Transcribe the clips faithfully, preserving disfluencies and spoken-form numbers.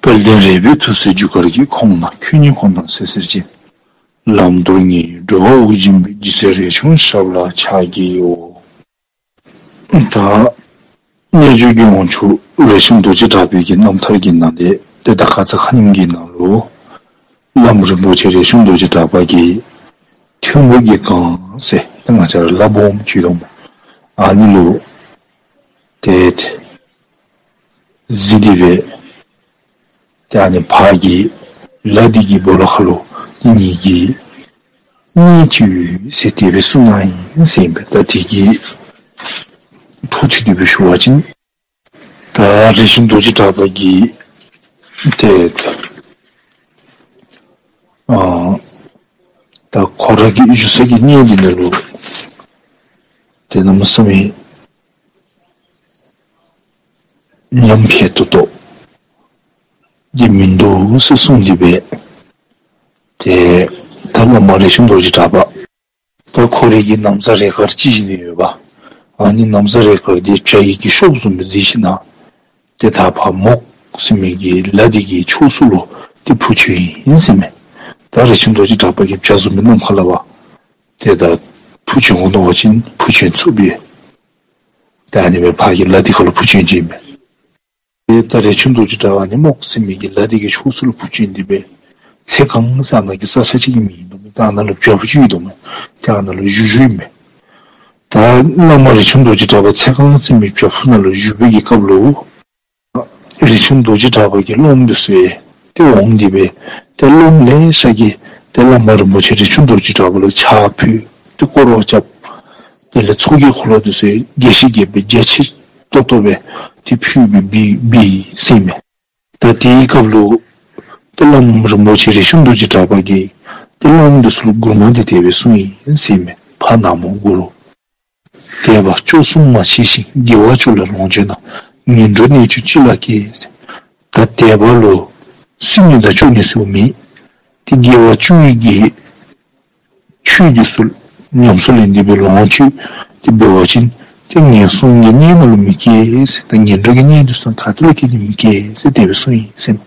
དཔལ་ལྡན་རས་པའི་ཐུགས་སྲས་རྒྱུ་སྐར་གྱི། ཁོང་ན་ཁྱོད་ཉིད་ཁོང་དང་སྲས་ཟེར་ཅན། ལམ་མདོར་ངེས་འགྲོ་བ་དབུགས་འབྱིན་པའི། རྒྱུ་ཚེ་རས་ཆུང་ཞབས་ལ་ཕྱག་བགྱིའོ། ད་རྣལ་འབྱོར་གྱི་དབང་ཕྱུག་རས་ཆུང་རྡོ་རྗེ་གྲགས་པའི་གི་རྣམ་ཐར་གྱི་ནང་ལས་དེ་ད་ཁ་ཙ་ཁ་ཉིན་གྱི་ནང་ལོ། བླམ་རིན་པོ་ཆེ་རས་ཆུང་རྡོ་རྗེ་གྲགས་པ་གི་ཐོན་པོ་གི་གང་ཟེར་ད་ང་ཅག་ལ་སྦོམ་ཆུ་དང་ཨ་ནི་ལོ། དེ་གཟིགས་དེ་བས། དེ་ཨ་ནི་ཕ་གི་ལ་དེ་གི་སྦོ་ལོགས་ཁ་ལོ་དེ་གཉིས་ཀྱི་གཉིས་ཀྱི་ཟེར་དེ་བས་གསུངས་ན་ཡིན་ཟེར་ཡིན་པས། ད་དེ་གི་འཕྲོ་མཐུད་དེ་བས་ཞུ་བ་ཅིན། ད་རས་ཆུང་རྡོ་རྗེ་གྲགས་པ་གི་དེ་ཨ་ད་ཁོ་ར་གི་བཞུགས་ས་གི་གནས་འདི་ནས་ལོ། དེ་ནམ་སོ་མི་ཉམས་འཕེལ་ཏོག་ཏོག་གི་མི་འདུག་ཟེར་གསུངས་ཏེ་བས། དེ་ད་བླ་མ་རས་ཆུང་རྡོ་རྗེ་གྲགས་པ། ད་ཁོ་རའི་གི་ན་བཟའ་རས་དཀར་ཅི་བཞིན་ཡོད་པ། ཨ་ནི་ན་བཟའ་རས་དཀར་དེ་བྱ་ཡི་གི་ཤོབ་བཟུང་བའི་རྫི་ཤི་ན། དེ་ད་ཕ་མོག་སེ་མི་གི་ལ་དེ་གི་ཕྱོགས་སུ་ལོ་དེ་བུ་ཆོས་ཡིན་ཟེར་མས། ད་རས་ཆུང་རྡོ་རྗེ་གྲགས་པ་གི་བྱ་བཟུང་བའི་ནམ་མཁའ་ལ་བ། དེ་ད་བུ་ཆོས་འོང་དོ་བ་ཅིན་བུ་ཆོས་ཚུགས་པའི། ད་ཨ་ནི་བའི་ཕ་གི་ལ་དེ་ཁ་ལོ་བུ་ཆོས་ཡིན་མས། དེ་ལྟར་རས་ཆུང་རྡོ་རྗེ་གྲགས་པ་ནི་རྨོག་སེ་མི་གི་ལ་དེ་གི་ཕྱོགས་སུ་ལ་བུ་ཆོས་འདི་པའི་ཚེ་གང་ས་ན་གི་ས་ཆ་གཅིག་གི་མི་ཡིན་དོ་མི། ད་ན་ལོ་བྱ་བུ་ཆོས་ཡིན་དོ་མི། ད་ན་ལོ་བཞུ་བཞུ་ཡིན་མི། ད་བླ་མ་རས་ཆུང་རྡོ་རྗེ་གྲགས་པ་ཚེ་གང་སེ་མི་བྱ་བུ་ན་ལོ་བཞུ་བའི་གི་སྐབས་ལོ། རས་ཆུང་རྡོ་རྗེ་གྲགས་པ་གི་སློབ་མ་འདི་ཚོས་དེ་འོང་འདི་པའི་དེ་སློབ་མ་ལས་ཤ་གི་དེ་བླ་མ་རིན་པོ་ཆེ་རས་ཆུང་རྡོ་རྗེ་གྲགས་པ་ལ་ཕྱག་ཕུལ་དེ་སྐོར་བ་རྐྱབ། དེ་ལས་ཚོགས་ཀྱི་འཁོར་ལོ་དེ་ཚོས་དགེ་བཤེས་དགེ་བའི་རྒྱ་ཆེ་ཏོག་ཏོ་བས་དེ་ཕུལ་བའི་བི་བི་སེམས་མེད། ད་དེའི་སྐབས་ལུ་དེ་བླ་མ་རིན་པོ་ཆེ་རས་ཆུང་རྡོ་རྗེ་གྲགས་པ་གིས་དེ་བླ་མ་དེ་ཚོ་ལ་མགུར་མ་དེ་དེ་བས་གསུངས་ཡིན་སེམས་མེད། ཕ་ན་མོ་གུ་རུ། དད་པ་བཅུ་གསུམ་མ་མཆིས་ཤིང་དགེ་བ་བཅུ་ལ་ལོངས་སྤྱོད་ན། ངན་འགྲོའི་གནས་བཅུ་ཅི་ལ་སྐྱེ། ད་དད་པ་ལོ་སུན་ནི་ད་བཅུ་ནི་སུ་མེད། དེ་དགེ་བ་བཅུ་ཡི་གི་ཆོས་དེ་ཚོ་ཉམས་སུ་ལེན་འདི་པའི་ལོངས་སྤྱོད་དེ་འབད་བ་ཅིན་དེ་ངན་སོང་གི་གནས་ན་ལུ་མི་སྐྱེ་ཟེར། ད་ངན་འགྲོ་གི་གནས་དེ་ཚོ་ག་ཏེ་ལ་སྐྱེ་ནི་མི་སྐྱེ་ཟེར་དེ་བས་གསུངས་ཡིན་སེམས།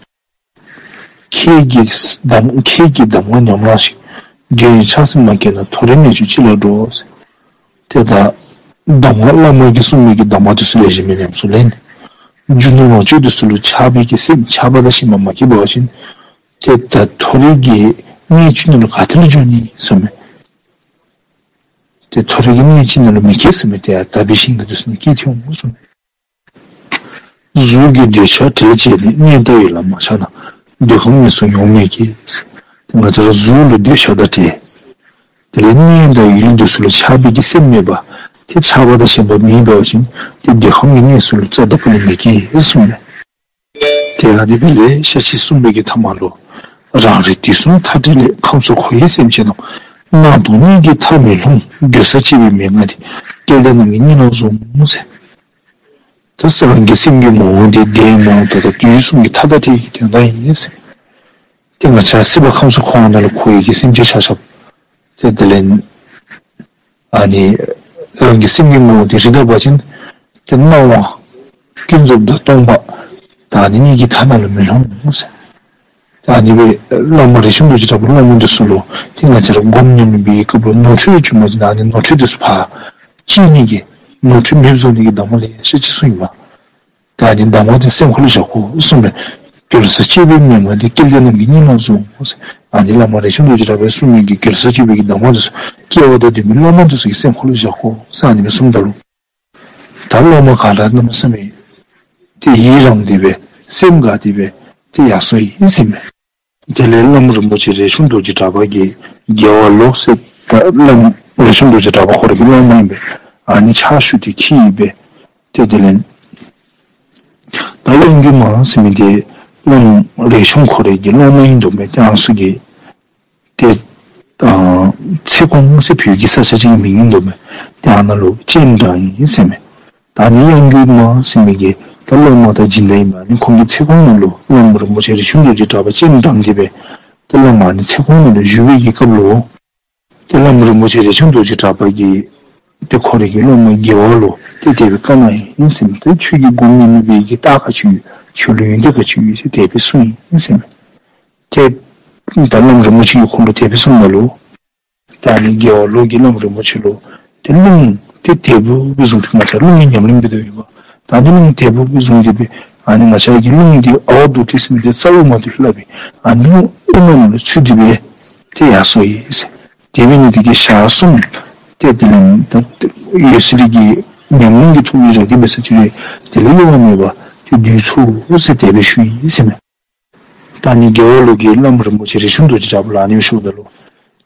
ཁྱེད་ཀྱི་གདམས་ཁྱེད་ཀྱི་གདམས་ངག་ཉམས་བླངས་ཤིག། འདི་ཡི་ཆགས་སེམས་མ་སྐྱེས་ན། མཐོ་རིས་གནས་བཅུ་ཅི་ལ་འགྲོ། དེ་དག་གདམས་ངག་བླ་མ་གིས་གསུངས་མི་གི་གདམས་ངག་དེ་ཚོ་ལས་གཞན་མི་ཉམས་སུ་ལེན། རྒྱུ་ནོར་ལོངས་སྤྱོད་དེ་ཚོ་ལུ་ཆགས་པའི་གི་སེམས་ཆགས་པ་དང་ཞེན་པ་མ་སྐྱེས་པ་བཞིན། དེ་དག་མཐོ་རིས་ཀྱི་གནས་བཅུ་ནང་ལ་ག་ཏེ་ལ་འགྱོ་ནི་གསུངས་མས། དེ་མཐོ་རིས་ཀྱི་གནས་ཅི་ནང་ལ་མི་སྐྱེ་གསུངས་མས། དེ་ཡང་དག་པའི་ཞིང་གི་དུས་སུ་ནི་སྐྱེ་ཐེ་འོང་གསུངས་མས། གཟུགས་ཀྱི་འདོད་ཆགས་བྲལ་བྱས་ནས། གནས་དང་ཡུལ་ལ་མ་ཆགས་ན། འདོད་ཁམས་གནས་སུ་ཡོང་མི་སྐྱེ། ང་ཚོ་ལ་གཟུགས་ལ་འདོད་ཆགས་དང་བྲལ། དེ་ལས་གནས་དང་ཡུལ་འདི་ཚོ་ལ་ཆགས་པའི་གི་སེམས་མེད་པ། དེ་ཆགས་པ་དང་ཞེན་པ་མེད་པ་ཅིན་དེ་འདོད་ཁམས་ཀྱི་གནས་སུ་ལ་རྩ་དང་པོ་ལ་མི་སྐྱེ་གསུངས་མས། དེ་ཡང་དེ་བས་ལས་ཤ་ཆེ་གསུམ་པའི་གི་ཐ་མ་ལོ། རང་རིག་དུས་གསུམ་མཐའ་བྲལ་ལས། ཁམས་གསུམ་འཁོར་བའི་སེམས་ཅན་རྣམས། སྣང་སྟོང་གཉིད་ཀྱི་མཐར་མི་ལྷུང་། འགྱོད་སེམས་སྐྱེ་བའི་མན་ངག་འདི། བསྐལ་བཟང་རྣམས་ཀྱི་གཉིད་ལམ་བཟུང་ཟེར། ད་རང་གི་སེམས་ཀྱི་ངོ་བོ་འདི་བདེན་མོ་ད་ལྟ་དུས་གསུམ་གྱི་མཐའ་དང་བྲལ་གྱི་དོན་དག་ཡིན་ཟེར། དེ་ང་ཅག་སྲིད་པ་ཁམས་གསུམ་འཁོར་བ་ནང་ལ་འཁོར་བའི་གི་སེམས་ཅན་ཆ་ཁྱབ། དེ་དེ་ལས་ཨ་ནི་རང་གི་སེམས་ཀྱི་ངོ་བོ་དེ་རིག་ད་པ་ཅིན་དེ་སྣང་བ་ཀུན་རྫོབ་དང་སྟོང་པ་དང་ནི་གཉིད་ཀྱི་མཐའ་ནང་ལ་མི་ལྷུང་ཟེར། ད་ནི་བའི་བླ་མ་རས་ཆུང་རྡོ་རྗེ་གྲགས་པ་བླ་མ་འདི་ཚོ་ལོ་དེ་ང་ཅག་ར་སྒོམ་ཉན་པའི་སྐབས་ལ་ནོར་འཁྲུལ་བྱུང་བ་ཅིན་ཨ་ནི་ནོར་འཁྲུལ་འདི་ཚོ་ཕར་བཅད་ནི་གི་ནོར་འཁྲུལ་མེད་བཟོ་ནི་གི་གདམས་ངག་ལེ་ཤ་ཅིག་གསུངས་ཡིན་པ། ད་ནི་གདམས་ངག་དེ་སེམས་ཁ་ལ་བཞག་དགོ་གསུངས་པས། འགྱོད་སེམས་སྐྱེ་བའི་མན་ངག་འདི། བསྐལ་བཟང་རྣམས་ཀྱི་གཉིད་ལམ་བཟུང་ཟེར། ཨ་ནི་བླ་མ་རས་ཆུང་རྡོ་རྗེ་གྲགས་པས་གསུངས་མི་གི་འགྱོད་སེམས་སྐྱེ་བའི་གི་གདམས་ངག་འདི་ཚོ་སྐལ་བ་དང་ལྡན་པའི་བླ་མ་འདི་ཚོ་གི་སེམས་ཁ་ལ་བཞག་དགོ་ཟེར་ཨ་ནི་མི་གསུངས་ད་ལོ། ད་སློབ་མ་ག་ལ་རྣམ་བསམ་མེད། དེ་ཡི་རང་དེ་བས་སེམས་དགའ་དེ་བས་དེ་ཡག་སོ་ཡིན་ཟེར་མས། དེ་ལས་བླ་མ་རིན་པོ་ཆེ་རས་ཆུང་རྡོ་རྗེ་གྲགས་པ་གིས་རྒྱལ་བ་ལོ་ཟེར་ད་བླ་མ་རས་ཆུང་རྡོ་རྗེ་གྲགས་པ་ཁོ་རང་གི་སློབ་མ་ཡིན་པས་ཨ་ནི་ཕྱག་ཞུ་དེ་ཁྱི་ཡིན་པས། དེ་དེ་ལས་ད་གཡང་འགུལ་མ་ཟེར་མི་དེ་བླ་མ་རས་ཆུང་ཁོ་རའི་གི་སློབ་མ་ཡིན་འདུག་མས། དེ་ཨང་སུ་གི་དེ་ཚེ་གོང་ཟེར་བོད་ཀྱི་ས་ཆ་ཅིག་མིང་ཡིན་འདུག་མས། དེ་ཨ་ན་ལོ་སྤྱན་དྲངས་ཡིན་ཟེར་མས། ད་ནི་གཡང་འགུལ་མ་ཟེར་མི་གི་ད་སློབ་མ་དང་སྦྱིན་བདག་ཡིན་པ་ནི་ཁོང་གི་ཚེ་གོང་ནང་ལོ་བླ་མ་རིན་པོ་ཆེ་རས་ཆུང་རྡོ་རྗེ་གྲགས་པ་སྤྱན་དྲངས་ཏེ་བས་ད་བླ་མ་ནི་ཚེ་གོང་ནང་ལོ་བཞུགས་པའི་གི་སྐབས་ལོ། དེ་བླ་མ་རིན་པོ་ཆེ་རས་ཆུང་རྡོ་རྗེ་གྲགས་པ་གིས་དེ་ཁོ་རའི་གི་སློབ་མ་རྒྱལ་བ་ལོ་དེ་དེ་བས་བཀའ་གནང་ཡིན་ཟེར་མས། དེ་ཁྱོད་ཀྱིས་སྒོམ་ཉན་ནུས་པའི་གི་རྟགས་ཁ་ཅིག་ཡོད། ཁྱོད་ལ་ཡོན་ཏན་ག་ཅི་ཡོད་ཟེར་དེ་སྦེ་གསུངས་ཡི་ཟེར་མས། དེ་ད་བླམ་རིན་པོ་ཆེ་གིས་ཁོ་ལུ་དེ་སྦེ་གསུངས་ད་ལུ། ད་ནི་རྒྱལ་བ་ལོ་གིས་བླམ་རིན་པོ་ཆེ་ལུ་དེ་རླུང་དེ་དལ་བུ་སྦེ་བཟུང་སྟེ་ང་བཅས་རླུང་གི་ཉམས་ལེན་འབད་དོ་ཡོདཔ། ད་ནི་རླུང་དལ་བུ་སྦེ་བཟུང་སྟེ་སྦེ་ཨ་ནི་ང་བཅས་ཀྱི་རླུང་འདི་ཨ་ཝ་དྷཱུ་ཏི་ཟེར་མི་དེ་རྩ་དབུ་མ་དེ་ལྷོད་པས། ཨ་ནི་རླུང་དབུ་མ་ནང་ལུ་ཚུད་དེ་སྦེ་དེ་ཡར་སོང་ཡི་ཟེར། དེ་འབད་ནི་དེ་གིས་ཞག་གསུམ་དེ་དེ་ལས་ད་འོད་གསལ་གྱི་ཉམས་ལེན་གྱི་ཐོག་ལུ་འཇོག་སྟེ་འབད་ས་ཅིག་རུང་དེ་ལུ་གཡོ་བ་མེད་པར་དེ་སྡོད་ཚུགས་ཟེར་དེ་སྦེ་ཞུ་ཡི་ཟེར་མས། ད་ནི་རྒྱལ་བ་ལོ་གིས་བླམ་རིན་པོ་ཆེ་རས་ཆུང་རྡོ་རྗེ་གྲགས་པ་ལུ་ཨ་ནི་སྦེ་ཞུཝ་ད་ལུ།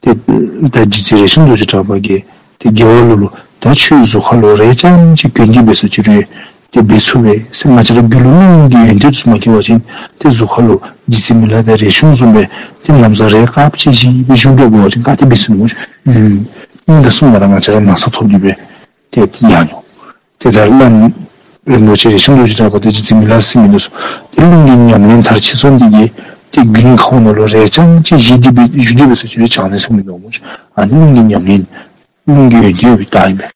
དེ་ད་རྗེ་བཙུན་རས་ཆུང་རྡོ་རྗེ་གྲགས་པ་གིས་དེ་རྒྱལ་བ་ལོ་ལུ་ད་ཁྱོད་གཟུགས་ཁ་ལུ་རས་རྐྱངམ་ཅིག་གྱོན་ཏེ་འབད་ས་ཅིག་རུང་དེ་འབད་ཚུགས་པས་ཟེར། ང་བཅས་ར་རྒྱུད་ལུ་རླུང་གི་ཡོན་ཏན་དེ་ཚུ་མ་སྐྱེ་བ་ཅིན་དེ་གཟུགས་ཁ་ལུ་རྗེ་བཙུན་མི་ལ་དང་རས་ཆུང་བཟུམ་སྦེ་དེ་ན་བཟའ་རས་དཀརཔོ་ཅིག་བཞེས་སྦེ་བཞུགས་དགོ་པ་ཅིན་ག་དེ་འབད་ཚུགས་ནི་སྨོ། ཨུམ། གཉིས་དང་གསུམ་ལས་ར་ང་བཅས་ར་ན་ཚ་ཐོབ་སྟེ་སྦེ་དེ་ཡང་ནུག། དེ་ལྟར་བླམ་རིན་པོ་ཆེ་རས་ཆུང་རྡོ་རྗེ་གྲགས་པ་དང་རྗེ་བཙུན་མི་ལ་ཟེར་མི་དེ་ཚུ་དེ་རླུང་གི་ཉམས་ལེན་མཐར་ཕྱིན་སོང་དེ་གིས་དེ་དགུན་ཁ་བ་ནང་ལུ་རས་རྐྱངམ་ཅིག་བཞེས་ཏེ་སྦེ་བཞུགས་ཏེ་འབད་ས་ཅིག་རུང་བྱང་ནས་སོང་མི་འདུག་སྨོ། ཨ་ནི་རླུང་གི་ཉམས་ལེན་རླུང་གི་ཡོན་ཏན་ཡོད་པའི་རྟགས་ཨིན་པས།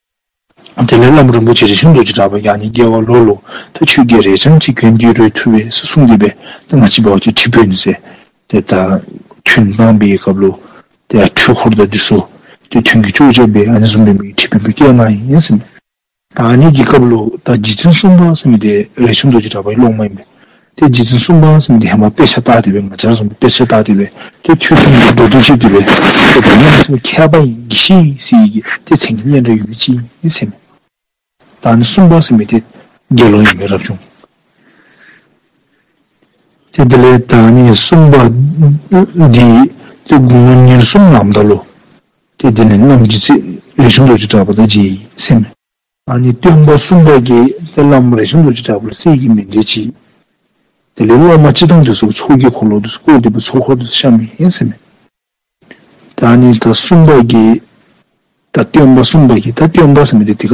དེ་ལས་བླམ་རིན་པོ་ཆེ་རས་ཆུང་རྡོ་རྗེ་གྲགས་པ་ཡང་ནི་རྒྱལ་བ་ལོ་ལུ་ད་ཁྱོད་ཀྱིས་རས་རྐྱངམ་ཅིག་གྱོན་ཏེ་རུང་ཐུབ་པས་ཟེར་གསུངས་ཏེ་སྦེ་ད་ང་བཅས་འབད་བ་ཅིན་ཁྲི་འབོད་ནི་ཟེར། དེ་ད་ཐུན་བཏང་བའི་སྐབས་ལུ་དེ་ཡང་འཁྲུལ་འཁོར་དང་དེ་ཚུ་དེ་ཐུན་གྱི་ལྕོགས་བཅའ་སྦེ་ཨ་ནི་བཟུམ་སྦེ་མི་ཁྲི་འབོད་པའི་སྐལ་གནང་ཡི་ཟེར་མས། ད་ཨ་ནི་གི་སྐབས་ལུ་ད་རྗེ་བཙུན་གསུམ་པ་ཟེར་མི་དེ་རས་ཆུང་རྡོ་རྗེ་གྲགས་པའི་སློབ་མ་ཨིན་པས། དེ་རྗེ་བཙུན་གསུམ་པ་ཟེར་མི་དེ་ཧེ་མ་དཔེ་ཆ་བལྟ་སྟེ་སྦེ་ང་བཅས་ར་བཟུམ་སྦེ་དཔེ་ཆ་བལྟ་སྟེ་སྦེ་དེ་ཐོས་བསམ་གྱི་འགྲོ་དོན་བྱེད་དེ་སྦེ་དེ་ད་ནི་མཁས་པ་ཨིན་དགེ་བཤེས་ཨིན་ཟེར་བའི་གི་དེ་མཚན་གྱི་སྙན་གྲགས་ཡོད་མི་ཅིག་ཨིན་ཟེར་མས། ད་ནི་གསུམ་པ་ཟེར་མི་དེ་དགེ་སློང་ཨིན་པས་རབ་བྱུང་། དེ་དེ་ལས་ད་ནི་གསུམ་པ་འདི་དེ་དགུང་ལོ་ཉེར་གསུམ་ལངམ་ད་ལུ་དེ་དེ་ནི་བླམ་རྗེ་བཙུན་རས་ཆུང་རྡོ་རྗེ་གྲགས་པ་དང་མཇལ་ཡི་ཟེར་མས། ཨ་ནི་སྟོན་པ་གསུམ་པ་གིས་དེ་བླམ་རས་ཆུང་རྡོ་རྗེ་གྲགས་པ་ལུ་སྲས་ཀྱི་མཎྜལ་ཅིག། དེ་ལས་སློབ་མ་སྤྱིར་བཏང་དེ་ཚུ་ཚོགས་ཀྱི་འཁོར་ལོ་དེ་ཚུ་བསྐོར་ཏེ་སྦེ་ཚོགས་འཁོར་དེ་ཚུ་བཤམས་ཡི་ཟེར་མས། ད་ནི་ད་གསུམ་པ་གིས་ད་སྟོན་པ་གསུམ་པ་གིས་ད་སྟོན་པ་ཟེར་མི་དེ་དེ་ག་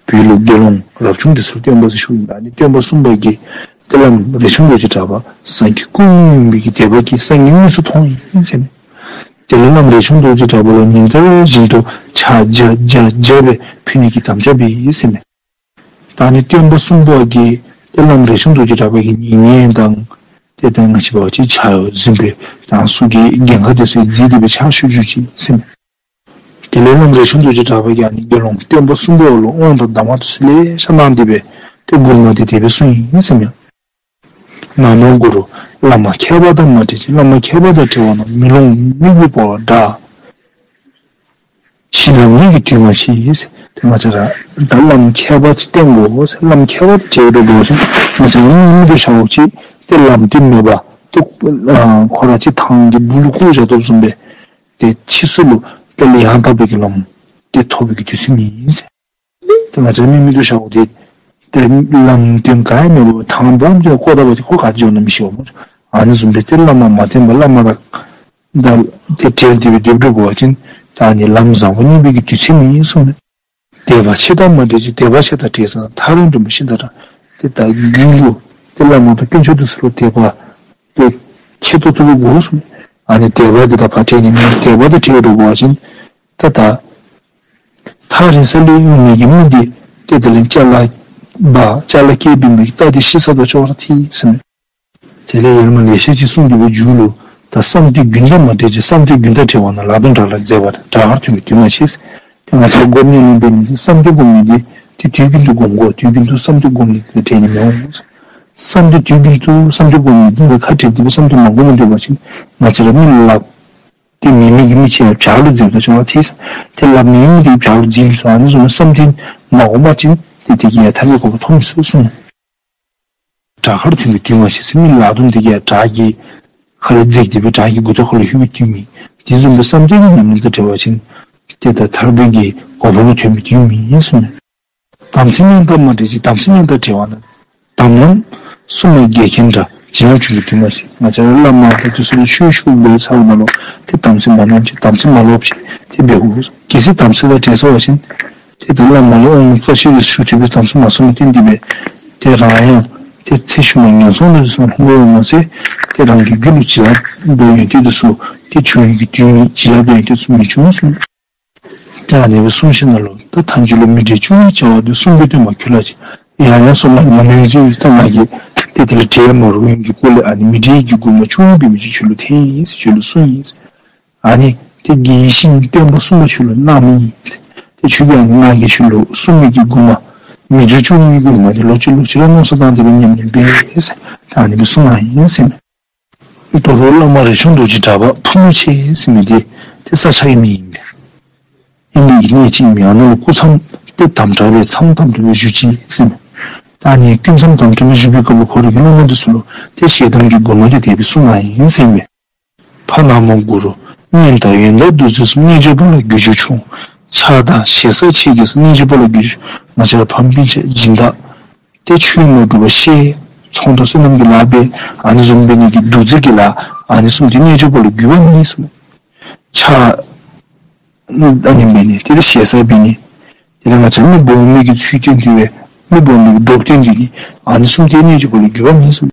བོད་ལུ་དགེ་སློང་རབ་བྱུང་དེ་ཚུ་སྟོན་པ་ཟེར་ཞུཝ་ཨིན། ད་ནི་སྟོན་པ་གསུམ་པ་གིས་དེ་བླམ་རས་ཆུང་རྡོ་རྗེ་གྲགས་པ་སངས་རྒྱས་ཀུན་འོད་ཀྱི་དད་པ་གིས་སངས་རྒྱས་དངོས་སུ་མཐོང་ཡི་ཟེར་མས། དེ་ལས་བླམ་རས་ཆུང་རྡོ་རྗེ་གྲགས་པ་ལུ་ཉིན་ལྟར་བཞིན་དུ་ཕྱག་བརྒྱ་བརྒྱ་བརྒྱ་སྦེ་ཕུལ་ནི་གི་དམ་བཅའ་འབད་ཡི་ཟེར་མས། ད་ནི་སྟོན་པ་གསུམ་པ་གིས་དེ་བླམ་རས་ཆུང་རྡོ་རྗེ་གྲགས་པ་གིས་ཉེ་ཉེ་དང་དེ་ལྟར་ང་བཅས་འབད་བ་ཅིན་ཕྱག་འཛིན་པའི་དང་སུ་གི་རྒྱན་ཁ་དེ་ཚུ་མཛད་དེ་སྦེ་ཕྱག་ཞུ་བཅུག་ཅི་ཟེར་མས། དེ་ལས་བླམ་རས་ཆུང་རྡོ་རྗེ་གྲགས་པ་ཡང་ནི་དགེ་སློང་སྟོན་པ་གསུམ་པ་ལུ་དབང་དང་གདམས་ངག་དེ་ཚུ་ལེ་ཤ་གནང་སྟེ་སྦེ་དེ་མགུར་མ་དེ་དེ་སྦེ་གསུངས་ཡི་ཟེར་མས། ན་མོ་གུ་རུ། བླ་མ་མཁས་པ་དང་མ་འབྲལ་ཅིག། བླ་མ་མཁས་པ་དང་བྲལ་བ་ན། མེ་ལོང་མིག་དཔེ་བོར་བ་འདྲ། ཕྱིས་ལམ་ལྷོད་ཀྱི་དུས་མ་མཆིས། དེ་ང་བཅས་ར་ད་བླ་མ་མཁས་པ་ཅིག་བསྟེན་དགོ། བླ་མ་མཁས་པ་དང་བྲལ་འགྲོ་དགོ་ཟེར་ང་བཅས་ར་མིག་ཏོ་ཞརཝ་ཅིག་དེ་ལམ་སྟོན་མེད་པ་དེ་ཁོ་ར་ཅིག་ཐང་གི་སྦུག་ལུ་བཀོ་བཞག་དོ་བཟུམ་སྦེ་དེ་ཕྱིས་སུ་ལུ་དེ་ལས་ཡང་དག་པའི་གི་ལམ་དེ་ཐོབ་པའི་གི་དུས་ཚོད་མེད་ཟེར། དེ་ང་བཅས་མིག་མིག་ཏོ་ཞརཝ་དེ་དེ་ལམ་སྟོན་ག་ཡང་མེད་པར་ཐང་སྦོམ་དེ་བཀོ་ད་པ་དེ་ཁོ་ག་ཏེ་འགྱོ་ན་མི་ཤེས་པ་སྨོ། ཨ་ནི་བཟུམ་སྦེ་དེ་བླ་མ་མ་བསྟེན་པར་བླ་མ་དང་དེ་བྲལ་ཏེ་སྦེ་སྡོད་འགྲོ་དགོ་པ་ཅིན་ད་ནི་ལམ་བཟང་པོ་རྙེད་པའི་གི་དུས་ཚོད་མེད་གསུངས་ནས། དད་པ་ཆེ་དང་མ་འབྲལ་ཅིག། དད་པ་ཆེ་དང་བྲལ་ཙང་ཐག་རིང་དུ་མི་ཤེས་ད་དྲག། དེ་ད་རྒྱུད་ལུ་དེ་བླ་མ་དང་དཀོན་མཆོག་དེ་ཚུ་ལུ་དད་པ་དེ་ཆེ་ཏོག་ཏོ་སྦེ་དགོ་གསུངས། ཨ་ནི་དད་པ་དེ་དང་ཕར་བྲལ་ནི་མེད། དད་པ་དང་བྲལ་འགྲོ་དགོ་པ་ཅིན་ད་ད་ཐག་རིང་ས་ལས་གཡུག་མི་གི་མི་དེ་དེ་དེ་ལས་ཅ་ལ་བ་ཅ་ལ་སྐྱེས་པའི་མི་གི་རྟ་དེ་ཤི་ས་དང་ཅོག་ར་འཐད་ཟེར་མས། དེ་ལས་ཡར་མར་ལེ་ཤ་ཅིག་གསུངས་ཏེ་སྦེ་མཇུག་ལུ་ད་བསམ་གཏན་རྒྱུན་དང་མ་བྲལ་ཅིག། བསམ་གཏན་རྒྱུན་དང་བྲལ་བ་ན། ལག་རྡུམ་དགྲ་ལ་འཛེགས་པ་འདྲ། དགྲ་ཁར་ཐོན་པའི་དུས་མ་མཆིས། དེ་ང་བཅས་སྒོམ་ཉམས་ལེན་འབད་ནི་དེ་བསམ་གཏན་སྒོམ་ནི་དེ་དེ་དུས་རྒྱུན་དུ་སྒོམ་དགོ། དུས་རྒྱུན་དུ་བསམ་གཏན་སྒོམ་ནི་དེ་བྲལ་ནི་མི་འོང་། བསམ་གཏན་དུས་རྒྱུན་དུ་བསམ་གཏན་སྒོམ་ནི་དེ་ཁ་བྲལ་ཏེ་སྦེ་བསམ་གཏན་མ་སྒོམ་པར་སྡོད་པ་ཅིན་ང་བཅས་ར་མི་ལ་ལག་དེ་མེད་མི་གི་མི་ཅིག་ཡང་བྱག་ལུ་འཛེགས་ད་ཅོག་ར་འཐད་ཟེར། དེ་ལག་མེད་མི་དེ་བྱག་ལུ་འཛེགས་མི་ཚུགས། ཨ་ནི་བཟུམ་བསམ་གཏན་མ་སྒོམ་པ་ཅིན་དེ་དེ་གིས་ཡང་ཐར་པའི་གོ་འཕང་ཐོབ་མི་ཚུགས་གསུངས། དགྲ་ཁར་ཐོན་པའི་དུས་མ་མཆིས་ཟེར། མི་ལག་རྡུམ་དེ་གིས་ཡང་དགྲ་གི་ཁ་ལས་འཛེགས་ཏེ་སྦེ་དགྲ་གི་མགུ་ཏོ་ཁ་ལུ་ལྷོད་པའི་དུས་མེད། དེ་བཟུམ་སྦེ་བསམ་གཏན་གྱི་ཉམས་ལེན་དང་བྲལ་བ་ཅིན་དེ་ད་ཐར་པའི་གི་གོ་འཕང་ལུ་ཐོན་པའི་དུས་མེད་གསུངས་ནས། དམ་ཚིག་བསྙེན་དང་མ་བྲལ་ཅིག། དམ་ཚིག་བསྙེན་དང་བྲལ་བ་ན། དམ་ཉམས་སྲུང་མ་འགལ་མཁན་འདྲ། བྱིན་རླབས་ཆུང་གི་དུས་མ་མཆིས། ང་བཅས་ར་བླ་མ་དང་དེ་ཚུ་ལུ་ཆོས་ཞུ་འབད་ཚར་བ་ལུ་དེ་དམ་ཚིག་མ་ཉམས་ཅིག། དམ་ཚིག་མ་ལོག་ཅིག་དེ་འབད་དགོ། གལ་སྲིད་དམ་ཚིག་ལས་བྲལ་སོང་བ་ཅིན་དེ་ད་བླ་མ་ལུ་དབང་བཀའ་ཆོས་ལས་ཞུ་ཐུབ་པའི་དམ་ཚིག་མ་སྲུང་བའི་རྟེན་འདི་སྦེ་དེ་རང་ཡང་དེ་ཚེ་ཤུལ་མ་ངན་སོང་ལུ་སོང་ལྷུང་དགོ་མ་ཚད་དེ་རང་གི་རྒྱུད་ལུ་བྱིན་རླབས་དང་ཡོན་ཏན་དེ་ཚུ་དེ་འབྱུང་ནི་གི་དུས་མེད། བྱིན་རླབས་དང་ཡོན་ཏན་ཚུ་མི་འབྱུང་གསུངས། དེ་ཨ་ནི་སྦེ་གསུངས་ཞིནམ་ལས་ད་མཐའ་མཇུག་ལུ་མི་འབྲལ་བཅུ་གཉིས་བྱ་བ་འདི་གསུངས་པའི་དོན་མ་ཁྱོད་ལ་ཅིག། ཡང་ཡང་གསུངས་ན་ང་མིང་ཅིག་ཡོད་ད་ང་གིས་ དེ་དེ་ལ་བྲལ་མ་རུང་བའི་གི་སྐོར་ལས་ཨ་ནི་མི་འབྲལ་གྱི་སྒོ་མ་བཅུ་གཉིས་པའི་མི་ཆོས་ཁྱོད་ལ་འཐེན་ཡིན་ཟེར། ཁྱོད་ལ་གསུངས་ཡིན་ཟེར། ཨ་ནི་དེ་དགེ་བའི་བཤེས་གཉེན་བསྟེན་པ་གསུམ་པ་ཁྱོད་ལ་གནང་མི་ཡིན་ཟེར། དེ་ཁྱོད་ཀྱིས་ཨ་ནི་ང་གིས་ཁྱོད་ལ་གསུངས་མི་གི་སྒོ་མ་མི་འབྲལ་བཅུ་གཉིས་སྒོ་མ་དེ་ལོག་ཅི་ལོག་ཅི་ར་མནོ་བསམ་བཏང་དེ་བས་ཉམས་ལེན་འབད་ཟེར། ད་ཨ་ནི་བས་གསུངས་ན་ཡིན་ཟེར་མས། དོ་རུང་བླ་མ་རས་ཆུང་རྡོ་རྗེ་གྲགས་པ་ཕུ་ནུ་ཆེ་ཟེར་མི་དེ་དེ་ས་ཆ་ཡི་མི་ཡིན་པས། ཨིན་པའི་གནས་གཅིག་མི་ཡང་ནང་ལ་སྐུ་མཚམས་དེ་དམ་དྲག་པའི་མཚམས་དམ་དྲག་པའི་བཞུགས་ཅི་ཟེར་མས། ད་ནི་སྐུ་མཚམས་དམ་དྲག་པའི་བཞུགས་པའི་སྐབས་ལ་ཁོ་རའི་གི་སློབ་མ་དེ་ཚོ་ལ་དེ་ཞལ་གདམས་ཀྱི་སྒོ་མ་དེ་དེ་བས་གསུངས་ན་ཡིན་ཟེར་མས། ཕ་ན་མོ་གུ་རུ། སྙེམས་དང་ཡོན་བདག་བདུད་རྩི་གསུམ། རྣལ་འབྱོར་པ་ལ་གུས་ཕྱིར་ཕྱུང་། ཕྱག་དང་ཞེ་ས་མཆེད་ཀྱིས་སུ། རྣལ་འབྱོར་པ་ལ་གུས་ཕྱིར། ང་བཅས་ར་ཕམ་སྤུན་མཆེད་སྦྱིན་བདག་དེ་ཆོས་མ་གྲུབ་པ་བཤད། ཚོང་དང་བསོད་ནམས་ཀྱི་ལཱ་འབད། ཨ་ནི་བཟུམ་འབད་ནི་གི་བདུད་རྩི་གི་ལཱ་ཨ་ནི་གསུམ་དེ་རྣལ་འབྱོར་པ་ལ་གུས་པ་མིན་གསུངས། ཕྱག་ཨ་ནི་འབད་ནི་དེ་ལ་ཞེ་ས་འབད་ནི། དེ་ལ་ང་བཅས་མི་སྦོམ་མི་གི་ཚུལ་སྟོན་དེ་བས་མི་སྦོམ་མི་གི་སྒྲོག་སྟོན་དེ་ནི་ཨ་ནི་གསུམ་དེ་རྣལ་འབྱོར་པ་ལ་གུས་པ་མིན་གསུངས།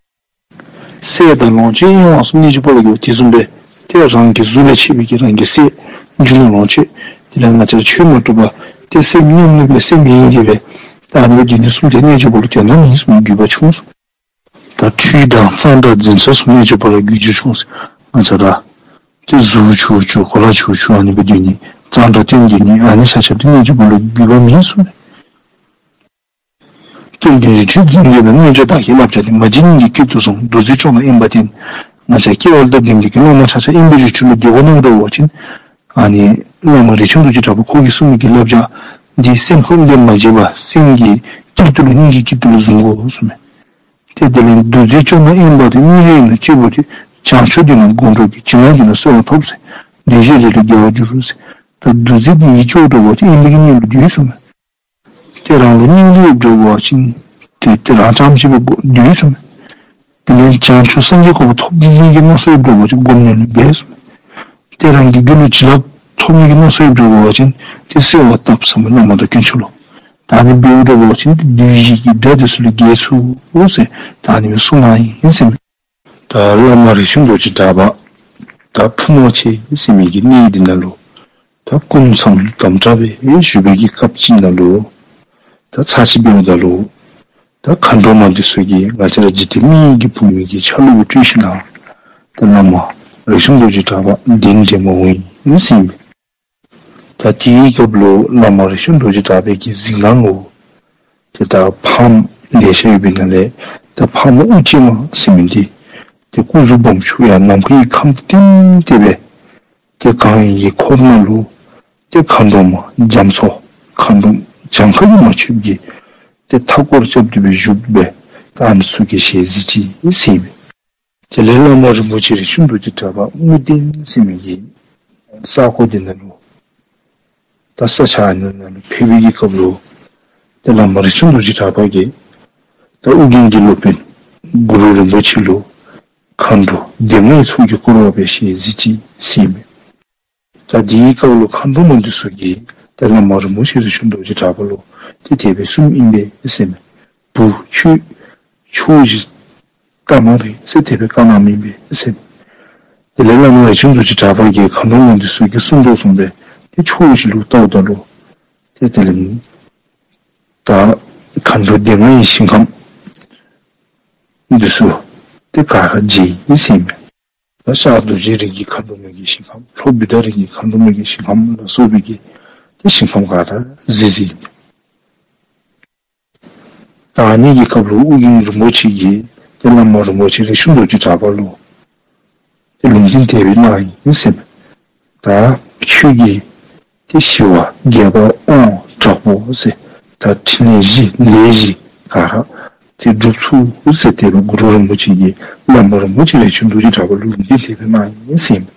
སྲས་དང་ལོངས་སྤྱོད་གཡེང་བ་གསུམ་རྣལ་འབྱོར་པ་ལ་གུས་པ། དེ་བཟུམ་སྦེ་དེ་རང་གི་གཟུགས་ལ་མཆེད་པའི་གི་རང་གི་སྲས་རྒྱུ་ནོར་ལོངས་སྤྱོད་དེ་ལ་ང་བཅས་ཆོས་མ་གྲུབ་པ་དེ་སེམས་ཉམས་ནུས་པའི་སེམས་མིན་གྱི་བས། ད་ཨ་ནི་བས་དེ་ནི་གསུམ་དེ་རྣལ་འབྱོར་པ་ལ་དོན་དམ་མིན་གསུངས། གུས་པ་ཆུང་གསུངས། ད་ཁྲུས་དང་གཙང་སྦྲ་འཛིན་ས་གསུམ་རྣལ་འབྱོར་པ་ལ་གུས་ཕྱིར་ཕྱུང་ཟེར། ང་བཅས་ར་དེ་གཟུགས་ཆུ་ཆུ་གོ་ལ་ཆུ་ཆུ་ཨ་ནི་བས་དེ་ནི་གཙང་སྦྲ་སྟོན་དེ་ནི་ཨ་ནི་ས་ཆ་དེ་རྣལ་འབྱོར་པ་ལ་གུས་པ་མིན་གསུངས། སྐྱོན་དེ་རི་ཁྲོད་འཛིན་རྒྱུ་ན་རྣལ་འབྱོར་བདག་གི་བསླབ་བྱ་དེ། མ་བྱིན་སྙིང་གི་དཀྱིལ་དུ་བཟུང་། བདུད་རྩི་ལྕོགས་ན་དབེན་པ་བསྟེན། ང་བཅས་སྐྱེ་བ་ལྟ་བདེན་པའི་གི་སློབ་མ་ཆ་ཆ་དབེན་པའི་རི་ཁྲོད་ལ་བདེ་བ་གནང་འགྲོ་བ་ཅིན་ཨ་ནི་བླ་མ་རས་ཆུང་རྡོ་རྗེ་གྲགས་པ་ཁོ་གིས་གསུངས་མི་གི་བསླབ་བྱ་འདི་སེམས་ཁམས་འདི་མ་བརྗེད་པ་སེམས་ཀྱི་དཀྱིལ་དུ་ལ་སྙིང་གི་དཀྱིལ་དུ་ལ་བཟུང་དགོས་གསུངས་མས། དེ་དེ་ལས་བདུད་རྩི་ལྕོགས་ན་དབེན་པ་དེ་སྙིང་རེ་ཡིན་ན་གཅེས་པོ་དེ་བྱང་ཆུབ་འདི་ན་སྒོམ་འགྲོ་གི་བྱིན་རླབས་འདི་ན་གསོལ་བ་ཐོབ་ཟེར། བདུད་བཞི་རེ་རེ་རྒྱལ་བར་འགྱུར་ཟེར། ད་བདུད་རྩི་འདི་ཡིད་གཅུགས་འགྲོ་བ་ཅིན་དབེན་པའི་གི་གནས་ལ་འདུས་གསུངས་མས། དེ་རང་ལ་སྙིང་རེ་འགྲོ་བ་ཅིན་དེ་དེ་རང་ཙམ་ཅིག་པའི་སྒོ་འདུས་གསུངས་མས། དེ་ནས་བྱང་ཆུབ་སངས་རྒྱས་གོ་འཕང་ཐོབ་ནི་གི་མནོ་བསམ་འགྲོ་བ་ཅིན་སྒོམ་ནས་ལ་འབད་གསུངས་མས། དེ་རང་གི་རྒྱུད་ལ་བྱིན་རླབས་ཐོབ་ནི་གི་མནོ་བསམ་འགྲོ་བ་ཅིན་དེ་གསོལ་བ་བཏབ་ཟེར་མས། བླ་མ་དང་དཀོན་མཆོག་ལ། ད་ནི་འབད་འགྲོ་བ་ཅིན་དེ་བདུད་བཞི་གི་དགྲ་དེ་ཚུ་ལས་རྒྱལ་ཚུགས་ཟེར་ད་ནི་བས་གསུངས་ན་ཡིན་ཟེར་མས། ད་བླ་མ་རས་ཆུང་རྡོ་རྗེ་གྲགས་པ་ད་ཕུ་ནུ་ཆེ་ཟེར་མི་གི་གནས་འདི་ན་ལུ་ད་སྐུ་མཚམས་དམ་དྲག་པའི་བཞུགས་པའི་གི་སྐབས་ཅིག་ན་ལུ་ད་ཚར་གཅིག་འབདཝ་ད་ལུ་ད་མཁའ་འགྲོ་མ་འདི་ཚུ་གིས་ང་བཅས་ར་འཇིག་རྟེན་མི་ཡི་གི་བུད་མེད་ཀྱི་ཆ་ལུགས་སུ་སྤྲུལ་ཞིནམ་ལས་ད་བླ་མ་རས་ཆུང་རྡོ་རྗེ་གྲགས་པ་གདན་འདྲེན་པར་འོང་ཡི་ཟེར་མས། ད་དེའི་སྐབས་ལུ་བླ་མ་རས་ཆུང་རྡོ་རྗེ་གྲགས་པའི་གི་གཟིམ་ཁང་ལུ་དེ་ད་ཕག་མོ་ལེ་ཤ་ཡོད་པའི་ནང་ལས་ད་ཕག་མོ་དབུ་ཅན་མ་ཟེར་མི་འདི་དེ་སྐུ་གཟུགས་སྦོམ་ཆུང་ཡང་ནམ་མཁའི་ཁམས་ལྟེམ་དེ་སྦེ་དེ་གང་ཡིན་གྱི་འཁོར་ནང་ལུ་དེ་མཁའ་འགྲོ་མ་རྒྱ་མཚོ་མཁའ་འགྲོ་གྱངས་ཁ་གིས་མ་ཆོདཔ་གི་དེ་མཐའ་སྐོར་རྐྱབ་སྟེ་སྦེ་བཞུགས་པས། ད་ཨ་ནི་ཚུ་གིས་ཞལ་གཟིགས་ཅི་ཟེར་མས། དེ་ལས་བླ་མ་རིན་པོ་ཆེ་རས་ཆུང་རྡོ་རྗེ་གྲགས་པ་དམུ་སྟེང་ཟེར་མི་གི་ས་གོ་དེ་ནང་ལུ་ད་ས་ཆ་ནང་ལུ་ཕེབས་པའི་གི་སྐབས་ལུ་དེ་བླ་མ་རིན་ཆེན་རྡོ་རྗེ་གྲགས་པ་གིས་ད་ཨོ་རྒྱན་གྱི་སློབ་དཔོན་གུ་རུ་རིན་པོ་ཆེ་ལུ་མཁའ་འགྲོ་སྡེ་ལྔའི་ཚོགས་ཀྱིས་བསྐོར་བ་སྦེ་ཞལ་གཟིགས་ཅི་ཟེར་མས། ད་དེའི་སྐབས་ལུ་མཁའ་འགྲོ་མ་འདི་ཚུ་གིས་དེ་བླ་མ་རིན་པོ་ཆེ་རིན་ཆེན་རྡོ་རྗེ་གྲགས་པ་ལུ་དེ་དེ་སྦེ་གསུངམ་ཨིན་པས་ཟེར་མས། བུ་ཁྱོད་ཆུ་བོ་ཞིག་ལྟ་མ་རེ་ཟེར་དེ་སྦེ་བཀའ་གནངམ་ཨིན་པས་ཟེར་མས། དེ་ལས་བླ་མ་རིན་ཆེན་རྡོ་རྗེ་གྲགས་པ་གིས་མཁའ་འགྲོ་མ་འདི་ཚུ་གིས་གསུངས་དོ་བཟུམ་སྦེ་དེ་ཆུ་བོ་ཞིག་ལུ་བལྟཝ་ད་ལུ་དེ་དེ་ལས་ད་མཁའ་འགྲོ་སྡེ་ལྔའི་ཞིང་ཁམས་འདི་ཚུ་དེ་ག་ར་མཇལ་ཡི་ཟེར་མས། ད་ཤར་རྡོ་རྗེ་རིགས་ཀྱི་མཁའ་འགྲོ་མའི་གི་ཞིང་ཁམས། ལྷོ་བུདྡྷ་རིགས་ཀྱི་མཁའ་འགྲོ་མའི་གི་ཞིང་ཁམས་ལ་སོགས་པའི་གི་དེ་ཞིང་ཁམས་ག་ར་གཟིགས་ཟིན། ད་ཨ་ནི་གི་སྐབས་ལུ་ཨོ་རྒྱན་རིན་པོ་ཆེ་གིས་དེ་བླ་མ་རིན་པོ་ཆེ་རིན་ཆེན་རྡོ་རྗེ་གྲགས་པ་ལུ་དེ་ལུང་བསྟན་དེ་སྦེ་གནང་ཡི་ཟེར་མས། ད་ཁྱོད་ཀྱིས་དེ་ཞི་བ་རྒྱས་པ་དབང་དྲག་པོ་ཟེར་ད་ཕྲིན་ལས་བཞི་ལས་བཞི་ག་ར་དེ་སྒྲུབ་ཚུགས་ཟེར་དེ་སྦེ་གུ་རུ་རིན་པོ་ཆེ་གིས་བླ་མ་རིན་པོ་ཆེ་རིན་ཆེན་རྡོ་རྗེ་གྲགས་པ་ལུ་ལུང་བསྟན་དེ་སྦེ་གནང་ཡི་ཟེར་མས།